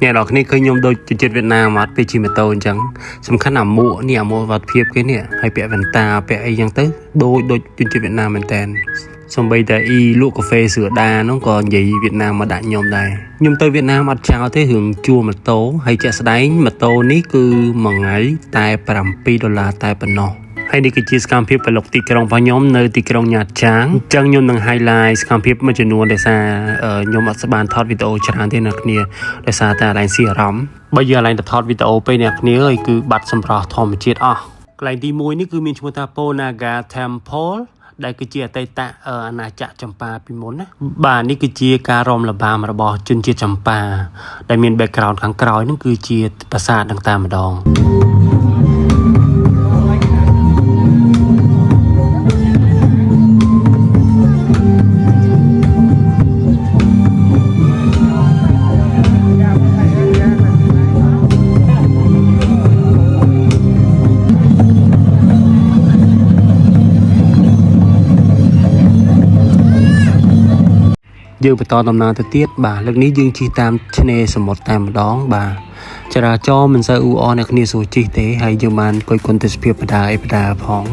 អ្នកនរគ្នាឃើញខ្ញុំដូចជនជាតិវៀតណាមអត់ពេលជិះម៉ូតូអញ្ចឹងសំខាន់អាមួកនេះអាមួកវត្តភាពគេនេះហើយពាក់វ៉ែនតាពាក់អីចឹងទៅដូចដូចជនជាតិវៀតណាមមែនតើសំបីតែអ៊ីលក់កាហ្វេស្រឿដានោះក៏និយាយវៀតណាមមកដាក់ខ្ញុំដែរខ្ញុំទៅវៀតណាមអត់ចោលទេរឿងជួលម៉ូតូហើយជាក់ស្ដែងម៉ូតូនេះគឺមួយថ្ងៃតែ7ដុល្លារតែប៉ុណ្ណោះ ហើយនេះគឺជាសកម្មភាពប្រឡុកទីក្រុងរបស់ខ្ញុំនៅទីក្រុងញ៉ាចាងអញ្ចឹងខ្ញុំនឹង highlight សកម្មភាពមួយចំនួនដោយសារខ្ញុំអត់ស្បានថតវីដេអូច្រើនទេអ្នកគ្នាដោយសារតែអាឡែងស៊ីអារម្មណ៍បើយើងអាឡែងទៅថតវីដេអូពេលអ្នកគ្នាអើយគឺបាត់សម្រស់ធម្មជាតិអស់កន្លែងទី1នេះគឺមានឈ្មោះថា Ponagar Temple ដែលគឺជាអតីតអាណាចក្រចម្ប៉ាពីមុនណាបាទនេះគឺជាការរំលបាមរបស់ជនជាតិចម្ប៉ាដែលមាន background ខាងក្រោយហ្នឹងគឺជាប្រាសាទនឹងតែម្ដង យើងបន្តដំណើរទៅទៀតបាទលើកនេះយើងជិះតាមឆ្នេរសមុទ្រតែម្ដងបាទចរាចរណ៍មិនសូវអ៊ូអរអ្នកគ្នាសួរជិះទេហើយយើងបានគយគន់ទេសភាពបដាអីបដាផង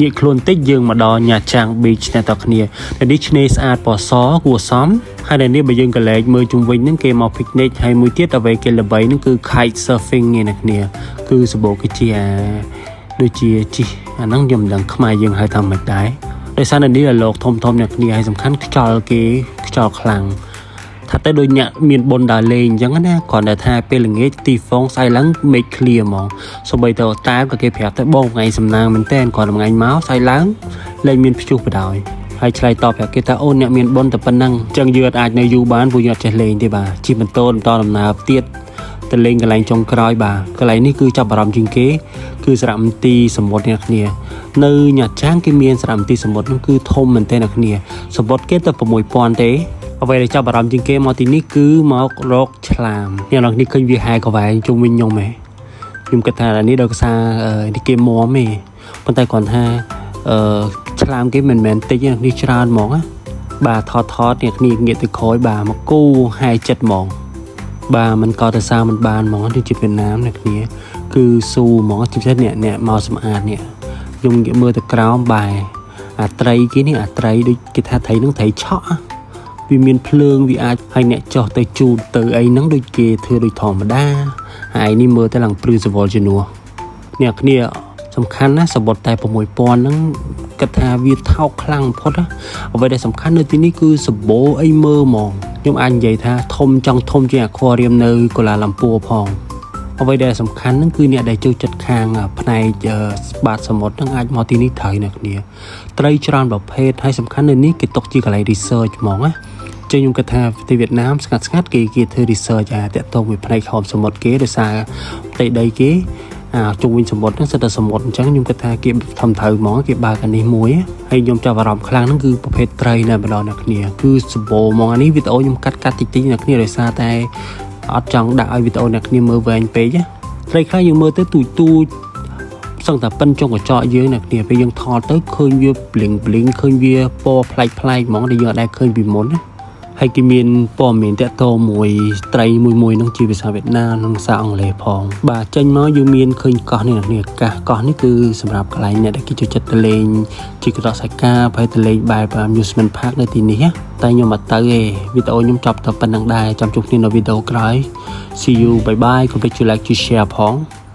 ងាកខ្លួនតិចយើងមកដល់ញ៉ាចាង Beach អ្នកទាំងគ្នាតែនេះឆ្នេរស្អាតពណ៌សគួរសមហើយនៅនេះបើយើងកលែកមើលជុំវិញហ្នឹងគេមក picnic ហើយមួយទៀតអ្វីគេល្បីហ្នឹងគឺ kite surfing នេះអ្នកគ្នាគឺសម្បូរគឺជាអាដូចជាជិះអាហ្នឹងខ្ញុំមិនដឹងខ្មែរយើងហៅថាម៉េចដែរ ដោយសារនៅនេះរលកធំធំអ្នកគ្នាហើយសំខាន់ខ្យល់គេខ្យល់ខ្លាំងថាទៅដូចអ្នកមានបុណ្យដើរលេងអញ្ចឹងណាគ្រាន់តែថាពេលល្ងាចទីហ្វុងស្អែកឡើងមេឃ clear ហ្មងសូម្បីតែតែក៏គេប្រាប់ទៅបងថ្ងៃសំណាងមែនតើគ្រាន់តែថ្ងៃមកស្អែកឡើងលែងមានព្យុះបដ ாய் ហើយឆ្លើយតបប្រាប់គេថាអូនអ្នកមានបុណ្យតែប៉ុណ្ណឹងអញ្ចឹងយើងអត់អាចនៅយូរបានព្រោះយើងអត់ចេះលេងទេបាទជិះបន្តបន្តដំណើរទៀតទៅលេងកន្លែងចុងក្រោយបាទកន្លែងនេះគឺចាប់អារម្មណ៍ជាងគេគឺសារមន្ទីរសមុទ្រអ្នកគ្នានៅញ៉ាចាងគេមានសារមន្ទីរសមុទ្រនោះគឺធំមែនទែនអ្នកគ្នាសមុទ្រគេទៅ6000ទេអ្វីដែលចាប់អារម្មណ៍ជាងគេមកទីនេះគឺមករកឆ្លាមអ្នកនរគ្នាឃើញវាហែកវែងជុំវិញខ្ញុំហ៎ខ្ញុំគិតថានេះដោយសារនេះគេមមទេប៉ុន្តែគ្រាន់ថាអឺឆ្លាមគេមិនមែនតិចទេអ្នកនេះច្រើនហ្មងណាបាទថតថតអ្នកគ្នាងាកទៅក្រោយបាទមកគូហែចិត្តហ្មង បាទមិនក៏ទៅសារមិនបានហ្មងនេះជាវៀតណាមអ្នកគ្នាគឺស៊ូហ្មងជាពិសេសអ្នកអ្នកមកសម្អាតនេះខ្ញុំងាកមើលទៅក្រោមបែអាត្រីគេនេះអាត្រីដូចគេថាត្រីហ្នឹងត្រីឆក់อะវាមានភ្លើងវាអាចឲ្យអ្នកចោះទៅជូតទៅអីហ្នឹងដូចគេធ្វើដូចធម្មតាហើយនេះមើលទៅឡើងព្រឺសវលជំនួសអ្នកគ្នាសំខាន់ណាសបុតតែ6000ហ្នឹងគិតថាវាថោកខ្លាំងបំផុតណាអ្វីដែលសំខាន់នៅទីនេះគឺសបោអីមើលហ្មងខ្ញុំអាចនិយាយថាធំចង់ធំជាង aquarium នៅកូឡាឡាំពួរផងអ្វីដែលសំខាន់ហ្នឹងគឺអ្នកដែលចូលចិត្តខាងផ្នែកបាតសមុទ្រហ្នឹងអាចមកទីនេះត្រូវអ្នកគ្នាត្រីច្រើនប្រភេទហើយសំខាន់នៅនេះគេទុកជាកន្លែង research ហ្មងណាចឹងខ្ញុំគិតថាប្រទេសវៀតណាមស្ងាត់ស្ងាត់គេគេធ្វើ research អាតាក់ទងមួយផ្នែកខោមសមុទ្រគេដោយសារផ្ទៃដីគេអាជុំវិញសមុទ្រហ្នឹងសិតតែសមុទ្រអញ្ចឹងខ្ញុំគិតថាគេធំត្រូវហ្មងគេបើកអានេះមួយហើយខ្ញុំចាប់អារម្មណ៍ខ្លាំងហ្នឹងគឺប្រភេទត្រីនៅម្ដងអ្នកគ្នាគឺសម្បូរហ្មងអានេះវីដេអូខ្ញុំកាត់កាត់តិចតិចអ្នកគ្នាដោយសារតែអត់ចង់ដាក់ឲ្យវីដេអូអ្នកគ្នាមើលវែងពេកណាត្រីខ្លះយើងមើលទៅទូចទូចសឹងតែប៉ិនចុងកញ្ចក់យើងអ្នកគ្នាពេលយើងថតទៅឃើញវាប្លីងប្លីងឃើញវាពណ៌ប្លែកប្លែកហ្មងដែលយើងអត់ដែលឃើញពីមុនណាហើយគេមានព័ត៌មានតាក់ទងមួយត្រីមួយមួយហ្នឹងជាភាសាវៀតណាមនិងភាសាអង់គ្លេសផងបាទចេញមកយើងមានឃើញកោះនេះអ្នកគ្នាកោះកោះនេះគឺសម្រាប់កន្លែងអ្នកដែលគេចូលចិត្តទៅលេងជាកតសាកាហើយទៅលេងបែប amusement park នៅទីនេះណាតែខ្ញុំអត់ទៅទេវីដេអូខ្ញុំចប់តែប៉ុណ្្នឹងដែរចាំជួបគ្នានៅវីដេអូក្រោយ See you, bye bye កុំភ្លេចជួយ like ជួយ share ផង។